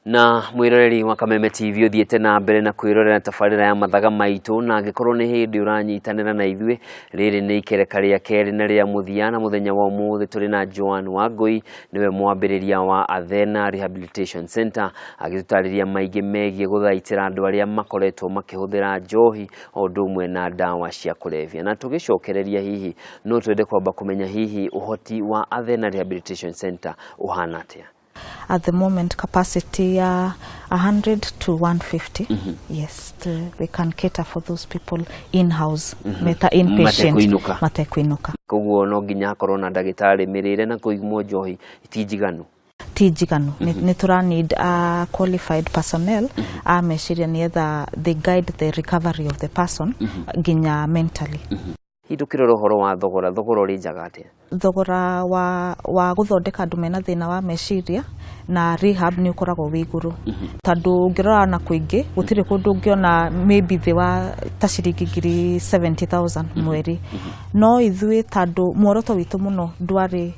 Na mwiroreri wa Kameme TV ũthiĩte na mbere na kwĩrorera tabarĩra ya Mathaga Maitũ, na angĩkorwo nĩ hĩndĩ ũranyitanĩra na ithuĩ, rĩrĩ nĩ ikereka rĩa kerĩ na rĩa mũthia, na mũthenya wa ũmũthĩ tũrĩ na Joan Wangũi, nĩwe mwambĩrĩria wa Athena Rehabilitation Center, agĩtũtarĩria maingĩ megiĩ gũthaitĩra andũ arĩa makoretwo makĩhũthĩra njohi o ũndũ ũmwe na ndawa cia kũrebia. Na tũgĩcokereria, hihi no twende kwamba kũmenya hihi ũhoti wa Athena Rehabilitation Center ũhana atĩa? At the moment, capacity ya 100 to 150. Yes, we can cater for those people in house, meta inpatient. Matekũinũka. Matekũinũka. Koguo no nginya hakorwo na ndagĩtarĩ, mĩrĩre na kũigwo njohi ti njiganu? Ti njiganu. Nĩ tũra need qualified personnel a meciria nĩgetha they guide the recovery of the person nginya mentally. Hihi tũkĩrora ũhoro wa thogora, thogora ũrĩ njaga atĩa? Thogora wa gũthondeka andũ mena thĩna wa meciria na rehab nĩ ũkoragwo wĩ igũrũ, tondũ ũngĩrora na kũingĩ gũtirĩ kũndũ ũngĩona maybe thĩ wa ta ciringi ngiri 70,000 mweri. No ithuĩ, tondũ muoroto witũ mũno ndwarĩ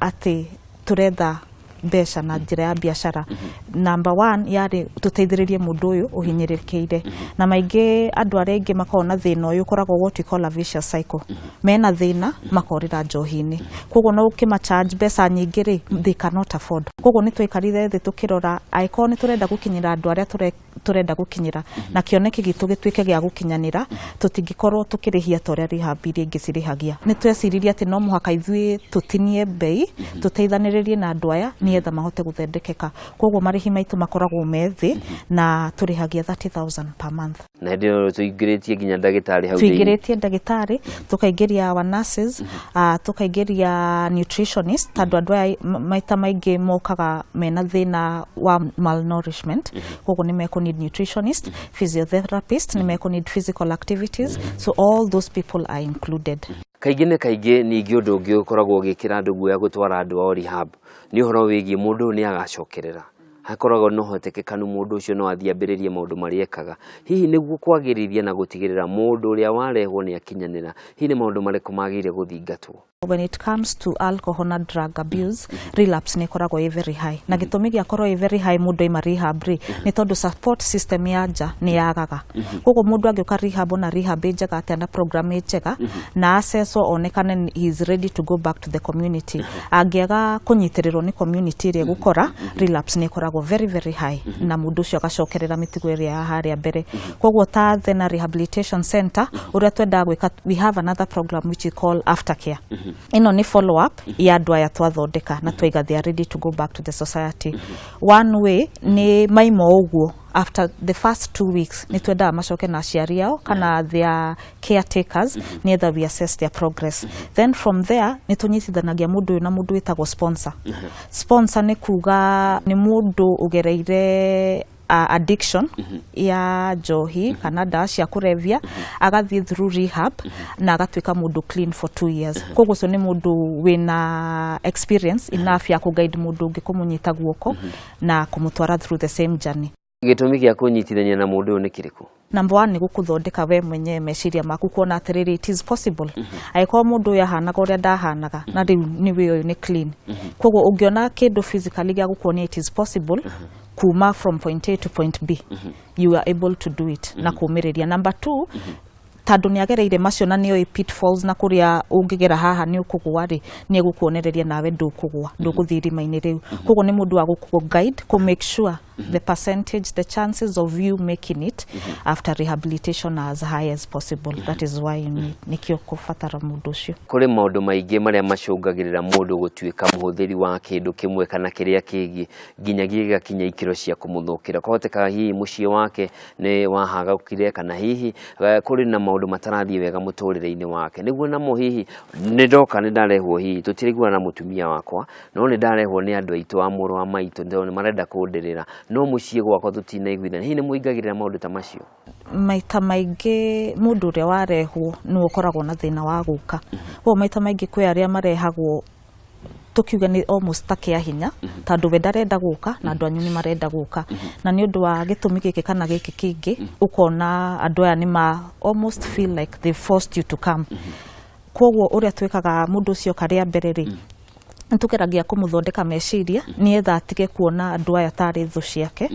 atĩ tũretha mbeca na njĩra ya biacara, number one yarĩ tũteithĩrĩrie mũndũ ũyũ ũhinyĩrĩrĩkĩire. Na maingĩ andũ arĩa aingĩ makoragwo na thĩna ũyũ, ũkoragwo what we call a vicious cycle, mena thĩna makorĩra njohi-inĩ. Koguo no ũkĩma charge mbeca nyingĩ rĩ, they cannot afford. Koguo nĩ twaikarire thĩ tũkĩrora angĩkorwo nĩ tũrenda gũkinyĩra andũ arĩa tũrenda gũkinyĩra na kĩoneki gitũ gĩtuĩke gĩa gũkinyanĩra, tũtingĩkorwo tũkĩrĩhia ta ũrĩa rehab iria ingĩ cirĩhagia. Nĩ tweciririe atĩ no mũhaka ithuĩ tũtinie mbei, tũteithanĩrĩrie na andũ aya nĩgetha mahote gũthondekeka. Koguo marĩhi maitũ makoragwo me thĩ na tũrĩhagia 30,000 per month. Na hĩndĩ ĩyo tũingĩrĩtie nginya ndagĩtarĩ hau thĩinĩ? Tũingĩrĩtie ndagĩtarĩ, tũkaingĩria our nurses, tũkaingĩria nutritionist, tondũ andũ aya maita maingĩ mokaga mena thĩna wa malnourishment. Koguo nĩ mekũ need nutritionist, physiotherapist, nĩ mekũ need physical activities, so all those people are included. Kaingĩ na kaingĩ ningĩ ũndũ ũngĩ ũkoragwo ũgĩkĩra andũ guoya gũtwara andũ ao rehab nĩ ũhoro wĩgiĩ mũndũ ũyũ nĩ agacokerera, hakoragwo na ũhotekekanu mũndũ ũcio no athiĩ ambĩrĩrie maũndũ marĩa ekaga. Hihi nĩguo kwagĩrithia na gũtigĩrĩra mũndũ ũrĩa warehwo nĩ akinyanĩra, hihi nĩ maũndũ marĩkũ magĩrĩire gũthingatwo? When it comes to alcohol na drug abuse, relapse nĩ ĩkoragwo ĩ very high. Na gĩtũmi gĩa korwo ĩ very high mũndũ aima rehab rĩ, nĩ tondũ support system ya nja nĩ yagaga. Koguo mũndũ angĩũka rehab, ona rehab ĩ njega atĩa na program ĩ njega, na assesswo onekane he is ready to go back to the community, angĩaga kũnyitĩrĩrwo nĩ community ĩrĩa ĩgũkora, relapse nĩ ĩkoragwo very very high na mũndũ ũcio agacokerera mĩtugo ĩrĩa ya harĩa mbere. Koguo ta Thena Rehabilitation Center, ũrĩa twendaga gwĩka, we have another program which we call aftercare. Ĩno nĩ follow up ya andũ aya twathondeka na twaiga they are ready to go back to the society. One way nĩ maima ũguo, after the first 2 weeks nĩ twendaga macoke na aciari ao kana their caretakers nĩgetha we assess their progress. Then from there nĩ tũnyitithanagia mũndũ ũyũ na mũndũ wĩtagwo sponsor. Sponsor nĩ kuga nĩ mũndũ ũgereire addiction ya njohi kana ndawa cia kũrebia, agathiĩ through rehab na agatuĩka mũndũ clean for 2 years. Koguo ũcio nĩ mũndũ wĩna experience enough ya kũguide mũndũ ũngĩ, kũmũnyita guoko na kũmũtwara through the same journey. Gĩtũmi gĩa kũnyitithania na mũndũ ũyũ nĩ kĩrĩkũ? Number one nĩ gũkũthondeka we mwenyewe meciria maku, kuona atĩrĩrĩ, it is possible. Angĩkorwo mũndũ ũyũ ahanaga ũrĩa ndahanaga na rĩu nĩ wĩ ũyũ nĩ clean, koguo ũngĩona kĩndũ physically gĩa gũkuonia it is possible kuma from point A to point B, you are able to do it na kũmĩrĩria. Number two, tondũ nĩ agereire macio na nĩoĩ pitfalls na kũrĩa ũngĩgera haha nĩ ũkũgũa rĩ, nĩ egũkuonereria nawe ndũkũgũa, ndũgũthiĩ irima-inĩ rĩu. Koguo nĩ mũndũ wa gũkũ guide, kũ make sure the percentage, the chances of you making it after rehabilitation are as high as possible. That is why you need, nĩkĩo kũbatara mũndũ ũcio. Kũrĩ maũndũ maingĩ marĩa macũngagĩrĩra mũndũ gũtuĩka mũhũthĩri wa kĩndũ kĩmwe kana kĩrĩa kĩngĩ nginyagia gĩgakinya ikĩro cia kũmũthũkĩra. Kwahoteka hihi mũciĩ wake nĩ wahagũkire, kana hihi kũrĩ na maũndũ matarathiĩ wega mũtũrĩre-inĩ wake, nĩguo namo hihi nĩ ndoka nĩ ndarehwo, hihi tũtiraiguana na mũtumia wakwa, no nĩ ndarehwo nĩ andũ aitũ a mũrũ wa maitũ tondũ nĩ marenda kũndĩrĩra, no mũciĩ gwakwa tũtinaiguithania. Hihi nĩ mũingagĩrĩra maũndũ ta macio? Maita maingĩ mũndũ ũrĩa warehwo nĩwe ũkoragwo na thĩna wa gũka. Koguo maita maingĩ kwĩ arĩa marehagwo Tũkiuge nĩ almost ta kĩa hinya, tondũ we ndarenda gũka na andũ anyu nĩ marenda gũka, na nĩ ũndũ wa gĩtũmi gĩkĩ kana gĩkĩ kĩngĩ, ũkona andũ aya nĩ ma almost feel like they forced you to come. Koguo ũrĩa twĩkaga, mũndũ ũcio oka rĩa mbere rĩ, nĩtũgeragia kũmũthondeka meciria nĩgetha atige kuona andũ aya tarĩ thũ ciake,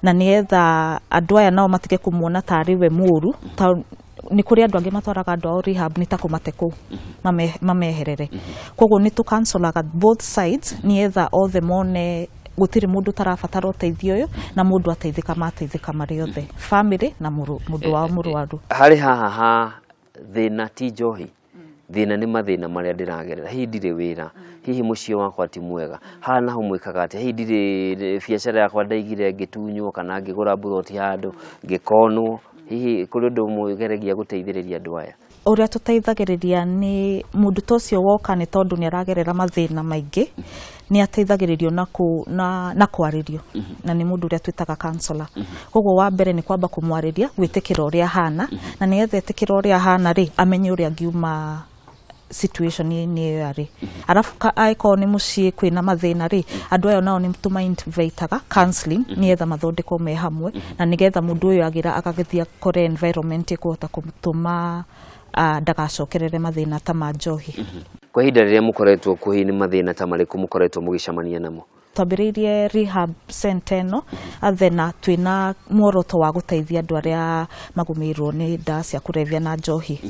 na nĩgetha andũ aya nao matige kũmuona tarĩ we mũru. Nĩ kũrĩ andũ angĩ matwaraga andũ ao rehab nĩ ta kũmate kũu mameherere. Koguo nĩ tũcancelaga both sides nĩgetha othe mone gũtirĩ mũndũ ũtarabatara ũteithio ũyũ, na mũndũ ateithĩka mateithĩka marĩ othe, family na mũndũ wao mũrwaru. Harĩ haha ha thĩna ti njohi, thĩna nĩ mathĩna marĩa ndĩragerera, hihi ndirĩ wĩra, hihi mũciĩ wakwa ti mwega. Haha naho mwĩkaga atĩa? Hihi ndirĩ biacara yakwa, ndaigire ngĩtunywo kana ngĩgũra mburoti handũ ngĩkonwo, hihi kũrĩ ũndũ mwĩgeragia gũteithĩrĩria andũ aya? Ũrĩa tũteithagĩrĩria nĩ mũndũ ta ũcio woka, nĩ tondũ nĩ aragerera mathĩna maingĩ, nĩ ateithagĩrĩrio na kwarĩrio na nĩ mũndũ ũrĩa twĩtaga counselor. Koguo wa mbere nĩ kwamba kũmwarĩria, gwĩtĩkĩra ũrĩa ahana, na nĩgetha etĩkĩra ũrĩa ahana rĩ, amenye ũrĩa angiuma situation-inĩ ĩyo arĩ. Arabu angĩkorwo nĩ mũciĩ kwĩna mathĩna rĩ, andũ aya nao nĩ tũma-invitaga counseling nĩgetha mathondekwo me hamwe, na nĩgetha mũndũ ũyũ agĩra agagĩthiĩ akore environment ĩkũhota kũmũtũma ndagacokerere mathĩna ta ma njohi. Kwa ihinda rĩrĩa mũkoretwo kuo, hihi nĩ mathĩna ta marĩkũ mũkoretwo mũgĩcemania namo? Twambĩrĩirie rehab center ĩno Athena twĩna muoroto wa gũteithia andũ arĩa magũmĩirwo nĩ ndawa cia kũrebia na njohi,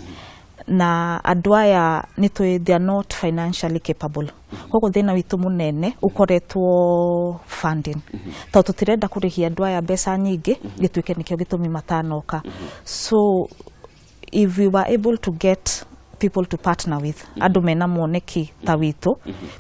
na andũ aya nĩ tũĩ they are not financially capable. Koguo thĩna witũ mũnene ũkoretwo funding, tondũ tũtirenda kũrĩhia andũ aya mbeca nyingĩ gĩtuĩke nĩkĩo gĩtũmi matanoka. So if we were able to get people to partner with, andũ mena muoneki ta witũ,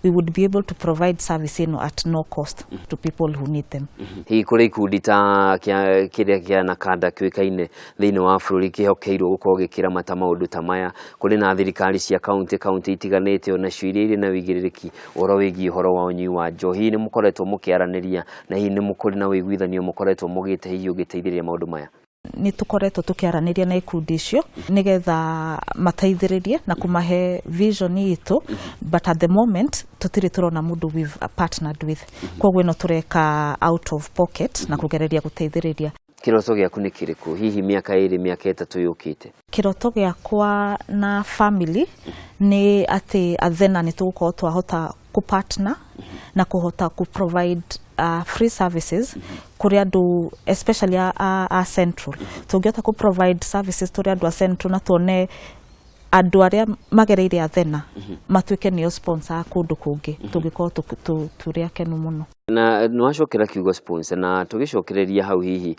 we would be able to provide service ĩno at no cost to people who need them. Hihi kũrĩ ikundi ta kĩrĩa kĩa Nakanda kĩũĩkaine thĩinĩ wa bũrũri kĩhokeirwo gũkorwo gĩkĩramata maũndũ ta maya, kũrĩ na thirikari cia kaunti itiganĩte onacio iria irĩ na wĩigĩrĩrĩki ũhoro wĩgiĩ ũhoro wa ũnyui wa njohi, hihi nĩ mũkoretwo mũkĩaranĩria, na hihi nĩ mũkũrĩ na ũiguithanio mũkoretwo mũgĩte hihi ũgĩteithĩrĩria maũndũ maya? Nĩ tũkoretwo tũkĩaranĩria na ikundi icio nĩgetha mateithĩrĩrie na kũmahe vision itũ, but at the moment tũtirĩ tũrona mũndũ we've partnered with. Koguo ĩno tũreka out of pocket na kũgereria gũteithĩrĩria. Kĩroto gĩaku nĩ kĩrĩkũ hihi mĩaka 2, mĩaka 3 yũkĩte? Kĩroto gĩakwa na family nĩ atĩ Athena nĩ tũgũkorwo twahota kũ-partner na kũhota kũ-provide free services kũrĩ andũ, especially a Central. Tũngĩhota kũ-provide services tũrĩ andũ a Central na tuone andũ arĩa magereire Athena matuĩke nĩo sponsor a kũndũ kũngĩ, tũngĩkorwo tũrĩ akenu mũno. Na nĩ wacokera kiugo sponsor, na tũgĩcokereria hau, hihi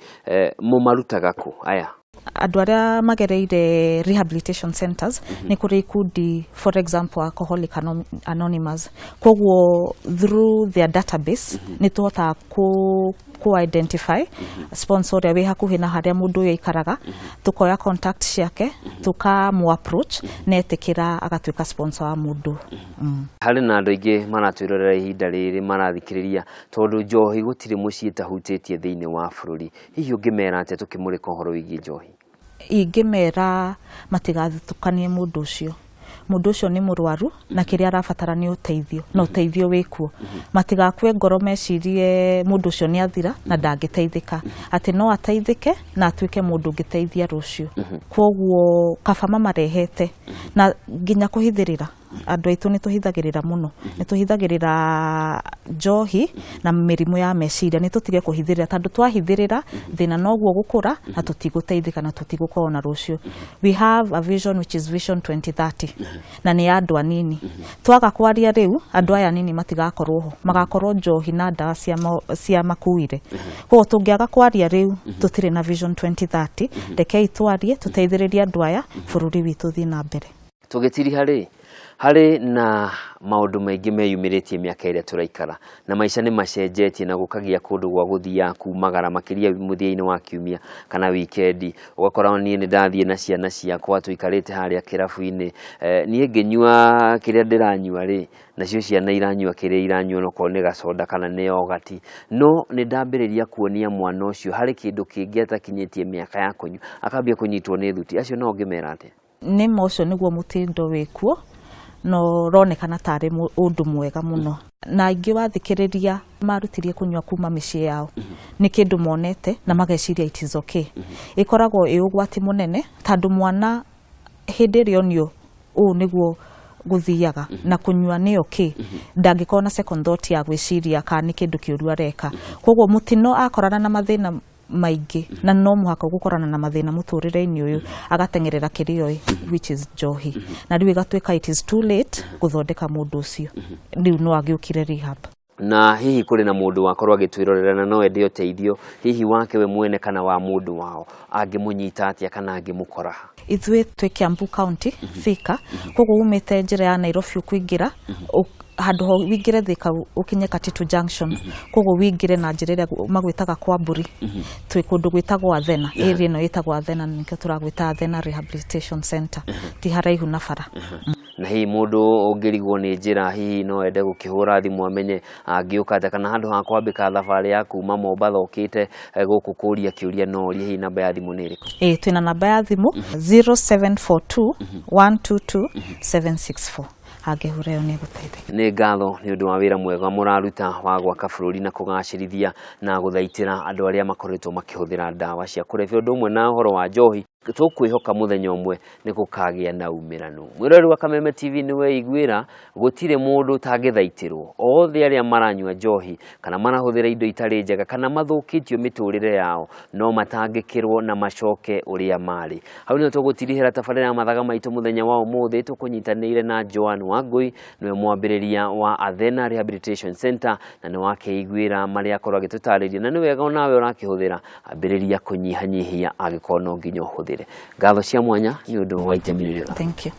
mũmarutaga kũ aya? Andũ arĩa magereire rehabilitation centers, nĩ kũrĩ ikundi, for example Alcoholic Anonymous. Koguo through their database nĩ tũhotaga ku identify sponsor ũrĩa wĩ hakuhĩ na harĩa mũndũ ũyũ aikaraga, tũkoya contact ciake, tũkamũ approach, na etĩkĩra agatuĩka sponsor wa mũndũ. Harĩ na andũ aingĩ maratwĩrorera ihinda rĩrĩ, marathikĩrĩria, tondũ njohi gũtirĩ mũciĩ ĩtahutĩtie thĩinĩ wa bũrũri. Hihi ũngĩmera atĩa tũkĩmũrĩka ũhoro wĩgiĩ njohi? Ingĩmera matigathutũkanie mũndũ ũcio. Mũndũ ũcio nĩ mũrwaru na kĩrĩa arabatara nĩ ũteithio, na ũteithio wĩkuo. Matigakue ngoro mecirie mũndũ ũcio nĩ athira na ndangĩteithĩka, atĩ no ateithĩke na atuĩke mũndũ ũngĩteithia rũciũ. Koguo kaba mamarehete na nginya kũhithĩrĩra. Andũ aitũ nĩ tũhithagĩrĩra mũno, nĩ tũhithagĩrĩra njohi na mĩrimũ ya meciria. Nĩ tũtige kũhithĩrĩra, tondũ twahithĩrĩra thĩna noguo gũkũra na tũtigũteithĩka na tũtigũkorwo na rũciũ. We have a vision which is Vision 2030, na nĩ ya andũ anini. Twaga kwaria rĩu, andũ aya anini matigakorwo ho, magakorwo njohi na ndawa cia makuire. Koguo tũngĩaga kwaria rĩu, tũtirĩ na Vision 2030. Rekei twarie, tũteithĩrĩrie andũ aya, bũrũri witũ ũthiĩ na mbere. Tũgĩtiriha rĩ, harĩ na maũndũ maingĩ meyumĩrĩtie mĩaka ĩrĩa tũraikara, na maica nĩ macenjetie na gũkagĩa kũndũ gwa gũthiaga kumagara makĩria mũthia-inĩ wa kiumia kana wikendi. Ũgakora niĩ nĩ ndathiĩ na ciana ciakwa, tũikarĩte harĩa kĩrabu-inĩ, niĩ ngĩnyua kĩrĩa ndĩranyua rĩ, nacio ciana iranyua kĩrĩa iranyua, onokorwo nĩ gacoda kana nĩ yogati. No nĩ ndambĩrĩria kuonia mwana ũcio harĩ kĩndũ kĩngĩ atakinyĩtie mĩaka ya kũnyua, akambia kũnyitwo nĩ thuti. Acio nao ũngĩmera atĩa? Nĩ ma ũcio nĩguo mũtindo wĩkuo. Na ũronekana tarĩ ũndũ mwega mũno, na aingĩ wathikĩrĩria marutirie kũnyua kuma mĩciĩ yao, nĩ kĩndũ monete na mageciria it is okay. Ĩkoragwo ĩ ũgwati mũnene, tondũ mwana hĩndĩ ĩrĩa onio ũũ nĩguo gũthiaga na kũnyua nĩ okay, ndangĩkorwo na second thought ya gwĩciria kana nĩ kĩndũ kĩũru areka. Koguo mũtino akorana na mathĩna maingĩ, na no mũhaka ũgũkorana na mathĩna mũtũrĩre-inĩ ũyũ, agateng'erera kĩrĩa oĩ, which is njohi, na rĩu ĩgatuĩka it is too late gũthondeka mũndũ ũcio, rĩu no agĩũkire rehab. Na hihi kũrĩ na mũndũ wakorwo agĩtwĩrorera na no ende ũteithio hihi wake we mwene kana wa mũndũ wao, angĩmũnyita atĩa kana angĩmũkora ha? Ithuĩ twĩ Kiambu County, Thika. Koguo umĩte njĩra ya Nairobi ũkũingĩra handũ ho wingĩre Thika ũkinye Katitu Junction, koguo wingĩre na njĩra ĩrĩa magwĩtaga kwa mbũri. Twĩ kũndũ gwĩtagwo Athena, area ĩno ĩtagwo Athena, nĩkĩo tũragwĩta Athena Rehabilitation Center. Ti haraihu na bara. Na hihi mũndũ ũngĩrigwo nĩ njĩra, hihi no ende gũkĩhũra thimũ amenye angĩũka atĩa, kana handũ ha kwambĩka thabarĩ ya kuma Mombatha ũkĩte gũkũ kũria kĩũria, no ũrie hihi namba ya thimũ nĩ ĩrĩkũ? Ĩĩ, twĩna namba ya thimũ 0742 122 764. Angĩhũra ĩyo nĩ egũteithĩka. Nĩ ngatho nĩ ũndũ wa wĩra mwega mũraruta wa gwaka bũrũri na kũgacĩrithia na gũthaitĩra andũ arĩa makoretwo makĩhũthĩra ndawa cia kũrebia ũndũ ũmwe na ũhoro wa njohi. Tũkwĩhoka mũthenya ũmwe nĩ gũkagĩa na umĩranu. Mwĩroreri wa Kameme TV, nĩ weiguĩra gũtirĩ mũndũ ũtangĩthaitĩrwo. Othe arĩa maranyua njohi kana marahũthĩra indo itarĩ njega kana mathũkĩtio mĩtũrĩre yao no matangĩkĩrwo na macoke ũrĩa marĩ. Hau nĩho tũgũtirihĩra tabarĩra ya Mathaga Maitũ mũthenya wa ũmũthĩ, tũkũnyitanĩire na Joan Wangui, nĩwe mwambĩrĩria wa Athena Rehabilitation Center, na nĩ wakĩiguĩra marĩa akorwo agĩtũtarĩria, na nĩ wega onawe ũrakĩhũthĩra ambĩrĩria kũnyihanyihia angĩkorwo no nginya ũhũthĩre. Ngatho cia mwanya nĩ ũndũ wa itemi rĩrĩa. Thank you.